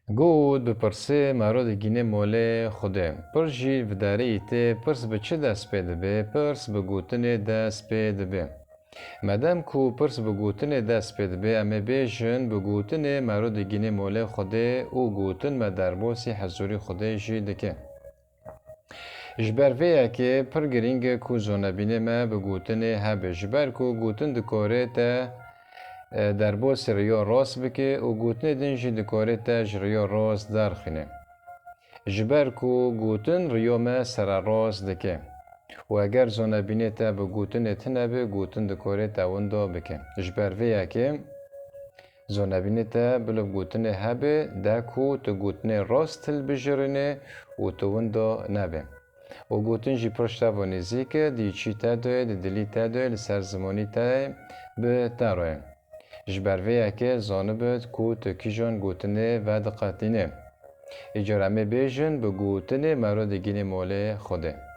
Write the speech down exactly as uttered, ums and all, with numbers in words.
Got, bipirsê mero digînê molê Xwedê. Pirs jî vidarî îtê, pirs bi çi dest pê dibe? Pirs bi gotinê dest pê dibe. Madem ku pirs bi gotinê dest pê dibe, em ê bêjin, bi gotinê mero digînê molê Xwedê û gotin me derbasî hezûrî Xwedê jî dike. Ji ber vê yekê pir girîng e ku zonebînê me bi gotinê hebe, ji ber ku gotin dikore te, e, derbasî riya rast bike û gotinê din jî dikore te ji riya rast derxîne. Ji ber ku gotin riya me sererast dike û eger zonebînê te bi gotinê tune be, gotin dikore te winda bike. Ji ber vê yekê zonebînê te bila bi gotinê hebe, de ku tu gotinê rast hilbijêrîne û tu winda nebe. Û gotin jî pir ji te ve nêzîk e, di yîçî te de ye, di dilî te de ye, li ser zimanî te ye, bi te re ye. Ji ber vê yekê zanibe ku tu kîjan gotinê vediqetîne. Îcar em ê bêjin, bi gotinê mero digînê molê Xwedê.